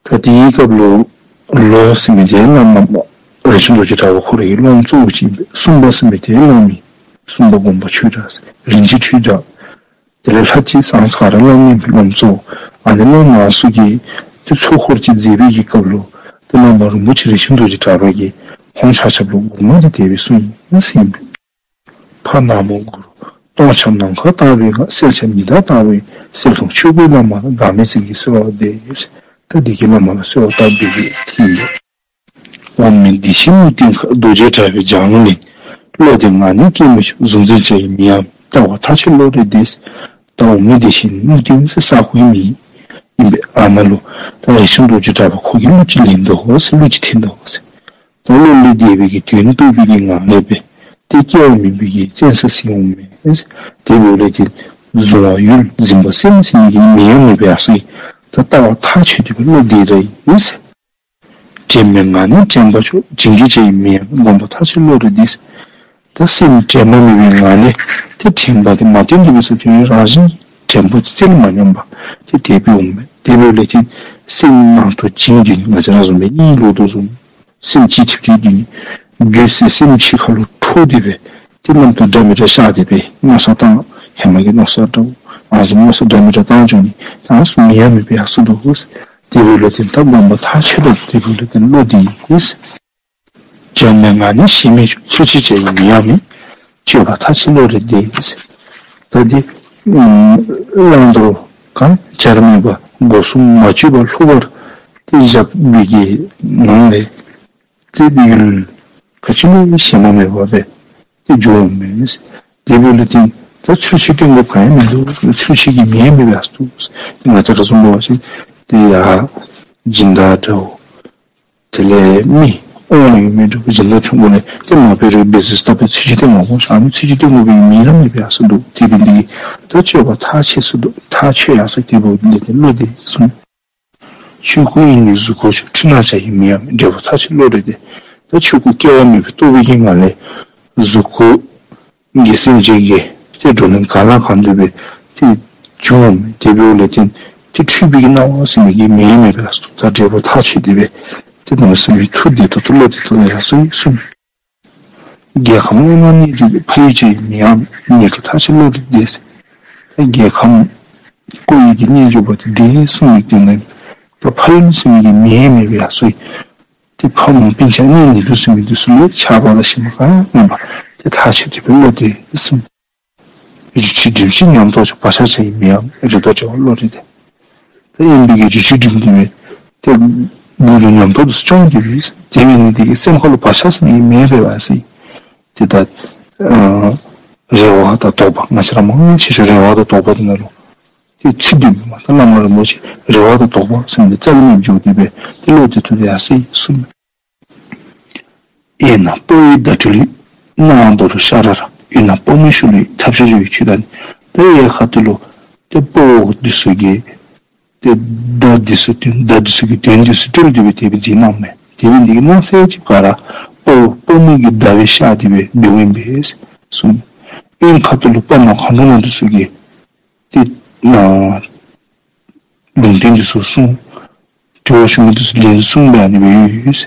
ད་དེའི་སྐབས་ལུ་ལོ་ཟེར་མི་དེ་བླ་མ་རིན་ཆེན་རྡོ་རྗེ་གྲགས་པ་ཁོ་རའི་སློབ་མ་གཙོ་བོ་ཅིག་ཨིན་པས། གསུམ་པ་ཟེར་མི་དེ་སློབ་མ་ཨིན། གསུམ་པ་དགོངས་པ་ཆོས་གྲགས་ཟེར་རིན་ཆེན་ཆོས་གྲགས། དེ་ལས་ལྷ་གཅིག་ཚང་ཚང་ར་བླ་མའི་སློབ་གཙོ། ཨ་ནི་སློབ་མ་སུ་གིས་དེ་ཚོགས་འཁོར་གཅིག་མཛད་པའི་གི་སྐབས་ལུ་དེ་བླ་མ་རིན་པོ་ཆེ་རིན་ཆེན་རྡོ་རྗེ་གྲགས་པ་གིས་ཁོང་ཆ་ཁྱབ་ལུ་མགུར་མ་དེ་དེ་སྦེ་གསུངས་ཡི་ཟེར་ཨིན་པས། ཕ་ན་མོ་གུ་རུ། སྟོང་ཁྱབ་ནམ་མཁའ་ལྟ་བུའི་ངང་། གསལ་ཁྱབ་ཉི་ཟླ་ལྟ་བུའི་གསལ་མཐོང་། ཆོས་སྐུའི་བླ་མ་ལ། འགག་མེད་བྱིན་གྱིས་གསོལ་བ་འདེབས། ད་འདི་གི་བླ་མ་ལ་གསོལ་བ་བཏབ་སྦེ་ཡོད་ཟེར་ཨིན་པས། འོག་མིན་བདེ་ཆེན་དམུ་སྟེང་ཁ། རྡོ་རྗེ་གྲགས་པའི་ལྗང་གླིང་། བློ་ལྡན་ང་ནི་སྐྱེ་མི་ཆོག་གཟུང་འཛིན་བྱ་ཡི་མིའམ། ལྟ་བ་ཐག་ཆོད་བློ་རེ་བདེ། ལྟ་བ་མི་བདེ་ཞིང་སྣང་བ་བདེན་ཟེར་ས་ཧུའི་མི་ཡིན་པས། ཨ་ན་ལོ། ད་རས་ཆུང་རྡོ་རྗེ་གྲགས་པ་ཁོ་གི་གླུ་ཅིག་ལེན་འདུག་ཟེར། གླུ་ཅིག་འཐེན་འདུག་ཟེར། ད་བློ་ལས་འདས་པའི་གི་དོན་རྟོགས་པའི་གི་ངང་ལས་པས། དེ་སྐྱེ་བ་མིན་པའི་གི་བཙན་ས་ཟིན་འོང་མེད། དེ་བས་ལས་ཀྱི་གཟུང་བ་ཡུལ་འཛིན་པ་སེམས་ཟིན་པའི་གི་མི་ཡང་མེད་པའི་ཨ་སོ་ཡི། ད་ལྟ་བ་ཐག་ཆོད་དེ་བས་བློ་བདེ་ར་ཡིན། དྲན་མེད་ངང་ནས་དྲན་པ་ཆོད། བྱིང་གི་བྱ་ཡི་མི་ཡང་སྒོམ་པ་ཐག་ཆོད་བློ་རེ་བདེ། ད་སེམས་དྲན་པ་མེད་པའི་ངང་ནས་དེ་དྲན་པ་དེ་མ་བཏོན་དུ་བས་སུ་དོན་རང་བཞིན་དྲན་པ་རྩལ་མ་ཉམས་པ་དེ་དེ་བས་འོང་མེད། དེ་བས་ལས་ཀྱི་སེམས་ནང་དུ་བྱིང་གི་ང་ཅག་རང་བཟུང་བའི་གཉིད་ལོག་དུ་བཟུང་། སེམས་ཅི་ཐིབ་ཐིབ་དུ་ནི་རྒྱུ་སེ་སེམས་ཕྱི་ཁ་ལོ་འཕྲོ་དེ་བས་དེ་རྣམ་རྟོག་འདྲ་མི་འདྲ་ཤར་དེ་བས་མནོ་བསམ་བཏང་། ཧེ་མ་གི་མནོ་བསམ་འདྲ་བོ་ཨ་སུ་མནོ་བསམ་འདྲ་མི་འདྲ་བཏང་བྱུང་ནི་ད་ཨ་སུ་མི་ཡ་མེད་པའི་ཨ་སུ་འདུག་དེ་བས་ལོ་དེ་ད་སྒོམ་པ་ཐག་ཆོད་དུ་དེ་བས་ལོ་དེ་བློ་དེ་ཡིན། བྱམས་པའི་ངང་ནས་ཞེན་མེད་ཚུལ་འཆོས་བྱ་ཡི་མི་ཡ་མེད། སྤྱོད་པ་ཐག་ཆོད་བློ་རེ་བདེ། ད་དེ་བླང་དོར་གང་བྱར་མེད་པ་སྒོ་གསུམ་མ་བཅོས་པ་ལྷུག་པར་དེ་བཞག་པའི་གི་ནང་ལས། དེ་དེ་ཡུལ་ག་ཅི་ལས་ཞེན་པ་མེད་པ་བས་དེ་འཇོག་མེད། དེ་བས་ལ་བརྟེན་ད་ཚུལ་འཆོས་སྟོན་དགོས་གང་ཡང་མི་འདུག་ཚུལ་འཆོས་ཀྱི་མིང་མེད་པའི་ཨ་སྟུ། ང་ཚོ་ར་གསུངས་པ་བཞིན་དེ་ཡ་སྦྱིན་བདག་འདྲ་བོ། དེ་ལས་མི་དབང་ཡོད་མེད་འདྲ་བོ་སྦྱིན་བདག་ཆུང་ཀུ་ལས་དེ་མ་བོད་རིགས་སྦེ་སུ་སྟབས་པའི་ཚུལ་འཆོས་སྟོན་དགོས་གོ་ཤ་མི་ཚུལ་འཆོས་སྟོན་དགོས་པའི་མིང་ར་མེད་པའི་ཨ་སྟུ། དེ་བས་འདི་གི་ད་སྤྱོད་པ་ཐག་ཆོད་སུ་འདུག་ཐག་ཆོད་ཡ་སོ་དེ་བས་འདི་དེ་བློ་བདེ་གསུངས། ཆོས་སྐུ་དབྱིངས་ནས་གཟུགས་སྐུ་ཆོད། འཁྲུལ་སྣང་བྱ་ཡི་མི་ཡ་མེད། འབྲས་བུ་ཐག་ཆོད་བློ་རེ་བདེ། ད་ཆོས་སྐུ་སྐྱེ་བ་མེད་པའི་རྟོགས་པའི་གི་ངང་ལས་གཟུགས་སྐུ་གི་སེམས་ཅན་གྱི་དེ་བགྲོ་གླེང་གང་ལ་གང་འདུལ་བའི་དེ་བྱུང་བ་མེད། དེ་བས་ལས་དེ་དེ་འཁྲུལ་པའི་གི་སྣང་བ་ཟེར་མི་གི་མི་ཡ་མེད་པའི་ད་འབྲས་བུ་ཐག་ཆོད་དེ་བས་དེ་ནང་སེམས་ཀྱི་ཐུགས་བདེ་ཏོག་ཏོ་བློ་བདེ་ཏོག་ལ་ཡ་སོ་ཡི་གསུངས། རྒྱལ་ཁམས་བླ་མ་རྣལ་འབྱོར་པའི། ཕ་ཡུལ་ཅན་མི་ཡང་ཉེ་དྲུག་ཐག་ཆོད་བློ་རེ་བདེ། རྒྱལ་ཁམས་ཀོ་ཡི་གི་རྣལ་འབྱོར་པ་དེ་བདེ་གསུངས་པའི་སྟེང་ནས་ད་ཕ་ཡུལ་ཟེར་བའི་གི་མི་ཡང་མེད་པའི་ཨ་སོ་ཡི་དེ་ཕ་མ་སྤུན་ཆ་གཉེན་ཉེ་དུ་ཟེར་མི་དུ་སུ་ལས་ཆགས་པ་ལ་ཞེན་པ་གང་ཡང་མེད་པ་དེ་ཐག་ཆོད་དེ་བའི་བློ་བདེ་གསུངས། རྒྱུ་ཆོས་སྒྲིབ་བྱེད་ཉམས་རྟོགས་བྱ། བག་ཆགས་བྱ་ཡི་མི་ཡང་རེ་དོགས་བྱ་བ་བློ་རེ་བདེ། ད་དབེན་པའི་གི་རྒྱུ་ཆོས་སྒྲིབ་འདི་བས་དེ་དགུ་རུ་ཉམས་རྟོགས་སུ་སྐྱོང་དེ་བས་དེ་བས་ནི་དེ་གི་སེམས་ཁ་ལ་བག་ཆགས་ཟེར་མི་མེད་པའི་བ་སི། དེ་ལྟར་རེ་བ་དང་དོགས་པ་ང་ཅག་ར་མང་ཆེ་ཤོས་རེ་བ་དང་དོགས་པ་དེ་ན་རུ་དེ་ཚིག་བདུན་མ་ད་བླ་མ་རིན་པོ་ཆེ་རེ་བ་དང་དོགས་པ་ཟེར་ནས་རྩ་ལ་མེད་འཇོག་དེ་བས་དེ་བློ་དེ་ཐུ་དེ་ཡ་སི་གསུམ། གཡས་ན་དཔའ་བོའི་ཟླ་སྤྲུལ་ལུས། སྣང་བ་མདོ་རུ་ཤ་ར་ར། གཡོན་ན་དཔའ་མོའི་ཤུགས་ལུས། ཐབས་ཤེས་སྦྱོར་བའི་ཆུ་དང་། ད་གཡས་ཁ་ཐུག་ལོ། དེ་དཔའ་བོ་འདི་ཚོ་གི་དེ་ཟླ་འདི་ཚོ་དོན་ཟླ་འདི་ཚོ་གི་དོན་འདི་ཚོ་སྤྲུལ་འདི་བའི་དེ་བའི་འཛིན་སྣང་མེད། དེ་བའི་འདི་གི་སྣང་གསལ་གཅིག་ག་ར་དཔའ་བོ་དཔའ་མོ་གི་ཟླ་བའི་ཤ་འདི་བའི་འདི་བའི་འབད་གསུམ། གཡོན་ཁ་ཐུག་ལོ་དཔའ་མོ་གང་འགྲོ་ན་འདི་ཚོ་གི་དེ་ན། ལུང་བསྟན་འདི་ཚོ་གསུང་། དྲི་བ་ཞུ་མི་འདི་ཚོ་ལན་གསུངས་པའི་ཨ་ནི་བའི་ཡོད།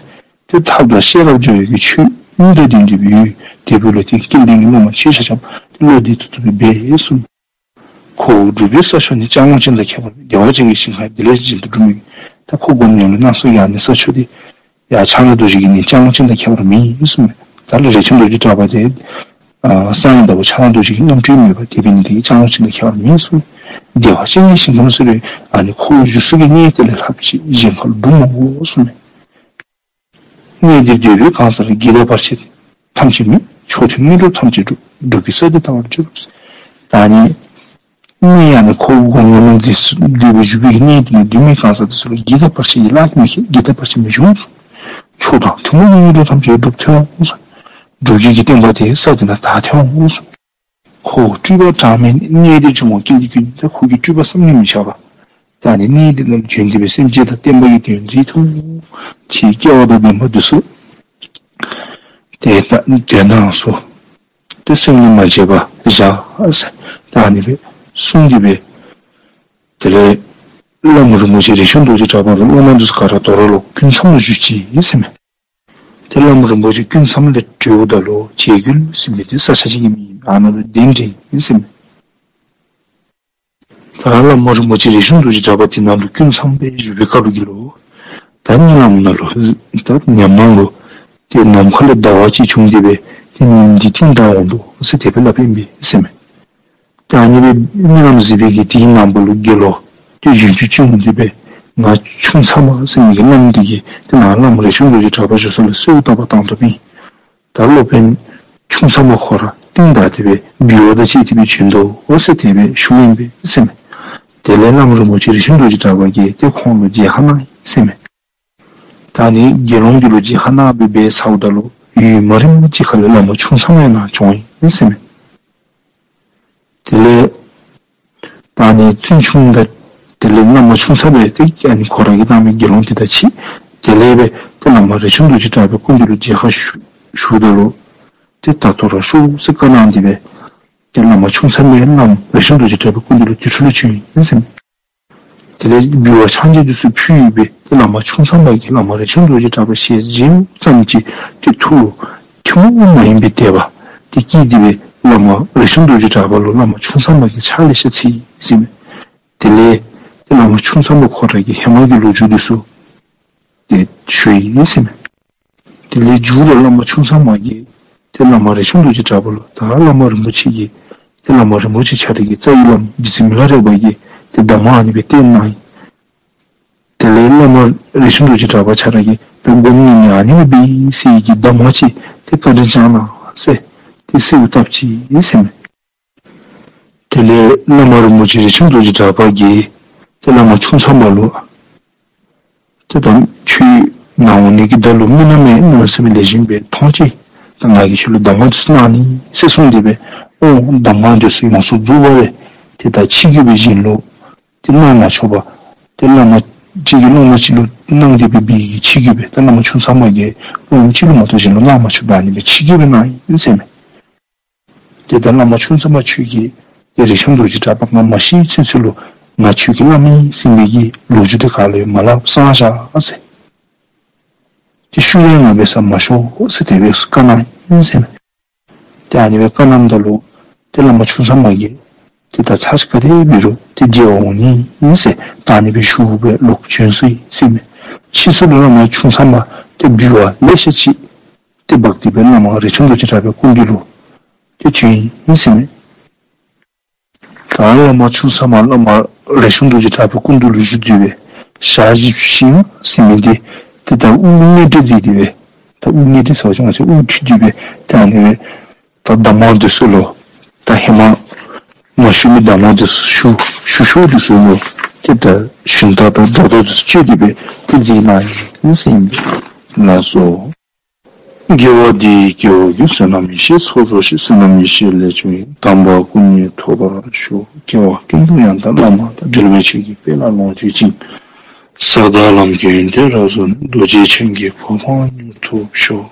དེ་ཐབས་དང་ཤེས་རབ་སྦྱོར་བའི་གི་ཆོས་གཉིས་དང་ལྡན་འདི་བའི་ཡོད། དེ་བུ་ལ་དེ་སྐལ་ལྡན་གྱི་སློབ་མ་ཆོས་ཆ་ཆམ་དེ་བློ་བདེ་ཏོག་ཏོ་བའི་སྦས་གསུངས། ཁོ་བོ་འགྲུབ་པའི་ས་ཕྱོགས་ནི། ལྕང་ལོ་ཅན་དང་ཁྱད་པར་མེད། བདེ་བ་ཅན་གྱི་ཞིང་ཁམས་བདེ་ལེགས་ཅན་དུ་འགྲུབ་མི། ད་ཁོ་སྒོམ་ཉམས་ལེན་གནང་སོ་ཡང་ནི་ས་ཕྱོགས་དེ། ཡ་ཕྱག་ན་རྡོ་རྗེ་གི་ནི་ལྕང་ལོ་ཅན་དང་ཁྱད་པར་མེད་གསུངས། ད་ལ་རས་ཆུང་རྡོ་རྗེ་གྲགས་པ་དེ། གསང་ཡང་ལྟ་བུ་ཕྱག་ན་རྡོ་རྗེ་གི་རྣམ་འཕྲུལ་མེད་པ་དེ་བས་ནི་དེ་ལྕང་ལོ་ཅན་དང་ཁྱད་པར་མེད་གསུངས། བདེ་བ་ཅན་གྱི་ཞིང་ཁམས་སུ་རེ་ཨ་ནི་ཁོ་བོ་བཞུགས་ས་གི་གནས་དེ་ལས་ལྷག་ཅིག་གཞན་ཁར་འགྲོ་མ་དགོས་གསུངས། གནས་འདིར་སྡོད་པའི་གང་ཟག་ལ་བརྒྱད་དང་བར་ཆད་ཐམས་ཅད་མེད། མཆོག་ཐུན་དངོས་གྲུབ་ཐམས་ཅད་འགྲུབ། འགྲོ་ཀུན་ས་འདི་ཐར་བར་འགྱུར། ད་ནི། གནས་ཡང་ནི་ཁོ་བོ་སྒོམ་ཉམས་ལེན་མཛད་སྡོད་པའི་བཞུགས་པའི་གནས་དེ་ནི་སྡོད་མི་གང་ཟག་དེ་ཚོ་ལ་བརྒྱད་དང་བར་ཆད་ཡི་ལྷག་མི་ཤེས། བརྒྱད་དང་བར་ཆད་མི་འབྱུང་གསུངས། མཆོག་དང་ཐུན་མོང་གི་དངོས་གྲུབ་ཐམས་ཅད་འགྲུབ་ཐོན་འོང་གསུངས། འགྲུབ་བྱེད་ཀྱི་བསྟན་པ་དེ་ས་དེ་ན་དར་ཐོན་འོང་གསུངས། ཁོ་བོ་སྤྲུལ་པ་གྲངས་མེད་གནས་འདིར་འབྱུང་བ་སྐལ་གྱི་ཀུན། ད་ཁོ་གི་སྤྲུལ་པ་བསམ་གྱིས་མི་ཁྱབ་པ། ད་ནི་གནས་འདི་ནང་བྱོན་ཏེ་བའི་སེམས་ཅན་དང་བསྟན་པ་ཡི་དོན་མཛད་ཐུབ། ཆེས་སྐལ་བ་དང་ལྡན་པ་འདི་ཚོ། དེ་ལྟ་དོན་དང་སོ། དེ་སེམས་ནི་མ་བརྗེད་པ་བཞག་ད་ནི་བའི་གསུང་འདི་བའི། དེ་ལས་བླ་མ་རིན་པོ་ཆེ་རས་ཆུང་རྡོ་རྗེ་གྲགས་པ་རུ་སློབ་མ་འདི་ཚོ་ག་ར་དོ་ར་ལོ་ཀུན་མཚམས་ལ་བཞུགས་ཅི་ཡིན་ཟེར་མས། དེ་བླ་མ་རིན་པོ་ཆེ་ཀུན་མཚམས་ལས་གྲོལ་བ་ད་ལོ་བྱེད་རྒྱུ་ཟེར་མི་དེ་ས་ཆ་ཅིག་གི་མི་ཡིན་ཨ་ན་ལོ་གདན་འདྲེན་ཡིན་ཟེར་མས། ད་བླ་མ་རིན་པོ་ཆེ་རས་ཆུང་རྡོ་རྗེ་གྲགས་པ་དེ་ནང་དུ་ཀུན་མཚམས་པའི་བཞུགས་པའི་སྐབས་ཀྱི་ལོ། ད་གཉིད་ལམ་ན་ལོ། ད་ཉམས་སྣང་ལོ། དེ་ནམ་མཁའ་ལ་ཟླ་བ་གཅིག་བྱུང་སྟེ་བས་དེ་ཉིན་འདི་ཐེངས་འདྲ་འོང་འདུག་ཟེར་དེ་བས་ལབ་ཡིན་པས་ཟེར་མས། ད་ཉིན་པའི་གཉིད་ལམ་གཟིགས་པའི་གི་དེའི་ནང་པ་ལོ་དགེ་ལོ། དེ་གཞོན་ཆུ་གཅིག་འོང་སྟེ་བས་ང་ཆུང་ཚ་མ་ཟེར་མི་གི་གནམ་འདི་གི་དེ་ནང་བླ་མ་རས་ཆུང་རྡོ་རྗེ་གྲགས་པ་བཞུགས་ས་ལ་གསོལ་བ་བཏབ་པ་དང་དུ་བིན། ད་སློབ་དཔོན་ཆུང་ཚ་མ་ཁོ་ར་ རྟིང་བདའ་སྟེ་སྦེ་འབུལ་བ་དང་བཅས་ཏེ་སྦེ་བྱོན་དོ་ཟེར་དེ་སྦེ་ཞུཝ་ཨིན་པས་ཟེར་མས། དེ་ལས་བླམ་རིན་པོ་ཆེ་རིག་འཛིན་རྡོ་རྗེ་གྲགས་པ་གིས་ཏེ་ཁོང་ལུ་མཇལ་ཁ་གནང་ཡི་ཟེར་མས། ད་ནི་དགེ་སློང་འདི་ལུ་མཇལ་ཁ་གནང་སྦེ་འབད་ཚརཝ་ད་ལུ་ཡུན་མ་རིངམ་ཅིག་ཁ་ལས་བླ་མ་ཆུང་ཚང་མ་ཡང་ནཱ་བྱོན་ཡི་ཟེར་མས། དེ་ལས་ད་ནི་བཙུན་ཆུང་དང་དེ་ལས་བླ་མ་ཆུང་ཚང་སྦེ་ཏེ་ཨ་ནི་ཁོ་ར་གིས་བཏང་མི་དགེ་སློང་དེ་དང་ཕྱད། དེ་ལས་སྦེ་ཏེ་བླ་མ་རིག་འཛིན་རྡོ་རྗེ་གྲགས་པའི་སྐུ་མདུན་ལུ་མཇལ་ཁ་ཞུ་ཞུཝ་ད་ལུ་ཏེ་ད་ཐོ་ར་ཤོག་ཟེར་བཀའ་གནང་སྟེ་སྦེ་ཏེ་བླ་མ་ཆུང་ཚང་མ་བླམ་རིག་འཛིན་རྡོ་རྗེ་གྲགས་པའི་སྐུ་མདུན་ལུ་དེ་འཕྲོ་ལས་བྱོན་ཡི་ཟེར་མས། དེ་ལས་འབུལ་བ་ཕྱག་མཇལ་འདི་ཚུ་ཕུལ་ཡི་སྦེ་ཏེ་བླ་མ་ཆུང་ཚང་མ་གིས་བླ་མ་རིག་འཛིན་རྡོ་རྗེ་གྲགས་པ་ཞལ་མཇལ་ཙམ་གྱིས་ཏེ་ཐུགས་ལུ་ཐུན་མོང་མ་ཡིན་པའི་དད་པ་དེ་སྐྱེས་ཏེ་སྦེ་བླ་མ་རིག་འཛིན་རྡོ་རྗེ་གྲགས་པ་ལུ་བླ་མ་ཆུང་ཚང་མ་གིས་ཕྱག་ལེ་ཤ་འཚལ་ཡི་ཟེར་མས། དེ་ལས་ཏེ་བླ་མ་ཆུང་ཚང་མ་ཁོ་ར་གིས་ཧེ་མ་གི་ལོ་རྒྱུས་འདི་ཚུ་ཏེ་ཞུ་ཡི་ཟེར་མས། དེ་ལས་མཇུག་ར་བླ་མ་ཆུང་ཚང་མ་གིས་ཏེ་བླ་མ་རིག་འཛིན་རྡོ་རྗེ་གྲགས་པ་ལུ་ད་བླ་མ་རིན་པོ་ཆེ་གིས་ཏེ་བླ་མ་རིན་པོ་ཆེ་ཁྱོད་ར་གི་རྩ་བའི་བླམ་རྗེ་བཙུན་མི་ལ་རས་པ་གིས་ཏེ་གདམས་ངག་ཨ་ནི་སྦེ་བསྟན་གནང་ཡི། དེ་ལས་བླ་མ་རིག་འཛིན་རྡོ་རྗེ་གྲགས་པ་ཁྱོད་ར་གིས་ད་སྒོམ་ནི་ནི་ཨ་ནི་སྦེ་འབད་ཟེར་གྱི་གདམས་ངག་ཅིག་ཏེ་བཀའ་དྲིན་བསྐྱང་གནང་ཟེར་ཏེ་གསོལཝ་བཏབ་ཅི་ཟེར་མས། དེ་ལས་བླ་མ་རིན་པོ་ཆེ་རིག་འཛིན་རྡོ་རྗེ་གྲགས་པ་གིས་ཏེ་བླ་མ་ཆུང་ཚང་མ་ལུ་ཏེ་ད་ཁྱོད་ནཱ་འོང་ནི་གི་བརྡ་ལུ་མི་ནམ་མེད་གནམ་མེད་ས་མེད་ལེགས་ཤོམ་སྦེ་མཐོང་ཅི། ད་ང་གིས་ཁྱོད་ལུ་གདམས་ངག་ཅིག་གནང་ནི་ཟེར་གསུངས་ཏེ་སྦེ་ཨོ་གདམས་ངག་འདི་ཚུ་ཡོངས་སུ་རྫོགས་པ་སྦེ་ཏེ་ད་ཕྱི་རྒྱུད་སྦེ་གཞན་ལུ་ཏེ་གནང་མ་ཆོག་པ། ཏེ་བླ་མ་གཅིག་གིས་སློབ་མ་གཅིག་ལུ་གནང་སྟེ་སྦེ་འབད་གི་ཕྱི་རྒྱུད་སྦེ་ད་བླ་མ་ཆུང་ཚང་མ་གིས་སློབ་མ་གཅིག་ལུ་མ་གཏོགས་གཞན་ལུ་གནང་མ་ཆོག་པ་ཨ་ནི་སྦེ་ཕྱི་རྒྱུད་སྦེ་གནང་ཡི་ཟེར་མས། ཏེ་ད་བླ་མ་ཆུང་ཚང་མ་ཁྱོད་ཀྱིས་ཏེ་རིག་འཛིན་རྡོ་རྗེ་གྲགས་པ་ང་མ་ཤི་ཚུན་ཚོད་ལུ་ང་ཁྱོད་ཀྱི་བླམ་ཨིན་ཟེར་མི་གི་ལོ་རྒྱུས་དེ་ག་ལུ་ཡང་མ་སླབ་གསང་བཞག་ཟེར། ཏེ་ཤུལ་ལས་ང་འབད་ས་མ་ཤོག་ཟེར་དེ་སྦེ་བཀའ་གནང་ཡི་ཟེར་མས། ཏེ་ཨ་ནི་སྦེ་བཀའ་གནངམ་ད་ལུ་ཏེ་བླ་མ་ཆུང་ཚང་མ་གིས་ཏེ་ད་ཚར་ཅིག་ག་དེ་འབད་རུང་ཏེ་མཇལ་བར་འོང་ནི་ཨིན་ཟེར་ད་ཨ་ནི་སྦེ་ཞུ་སྦེ་ལོག་བྱོན་སོ་ཡི་ཟེར་མས། ཕྱིས་སུ་ལུ་བླ་མ་ཆུང་ཚང་མ་ཏེ་འབུལ་བ་ལེ་ཤ་ཅིག་ཏེ་འབག་སྟེ་སྦེ་བླ་མ་རིག་འཛིན་རྡོ་རྗེ་གྲགས་པའི་སྐུ་མདུན་ལུ་ཏེ་བྱོན་ཡི་ཟེར་མས། ད་བླ་མ་ཆུང་ཚང་མ་བླ་མ་རིག་འཛིན་རྡོ་རྗེ་གྲགས་པའི་སྐུ་མདུན་ལུ་བཞུགས་ཏེ་སྦེ་ཞག་བཞི་བཅུ་ཞེ་ལྔ་ཟེར་མི་འདི་ཏེ་ད་དབུ་སྔས་བྲིས་མཛད་དེ་སྦེ་ད་དབུ་སྔས་བྲིས་ཟེར་བ་ཅིན་ང་བཅས་དབུ་ཁྲིད་དེ་སྦེ་ད་ཨ་ནི་སྦེ་ད་གདམས་ངག་འདི་ཚུ་ལུ་ད་ཧེ་མ་མ་ཞུ་མི་གདམས་ངག་འདི་ཚུ་ཞུ་ཞུ་ཞུ་འདི་ཚུ་ལུ་ཏེ་ད་ཞུན་དག་དང་སྒྲོ་འདོགས་འདི་ཚུ་གཅོད་དེ་སྦེ་ཏེ་མཛད་གནང་ཡི་ཟེར་ཨིན་པས། ལགས་སོ། དགེ་བ་འདི་ཡིས་སྐྱེ་བོ་ཀུན། བསོད་ནམས་ཡེ་ཤེས་ཚོགས་རྫོགས་ཤིང་། བསོད་ནམས་ཡེ་ཤེས་ལས་བྱུང་བའི། དམ་པ་སྐུ་གཉིས་ཐོབ་པར་ཤོག། སྐྱེ་བ་ཀུན་ཏུ་ཡང་དག་བླ་མ་དང་། འབྲེལ་བའི་ཆོས་ཀྱི་དཔལ་ལ་ལོངས་སྤྱོད་ཅིང་། ས་དང་ལམ་གྱི་ཡོན་ཏན་རབ་རྫོགས་ནས། རྡོ་རྗེ་འཆང་གི་གོ་འཕང་མྱུར་ཐོབ་ཤོག།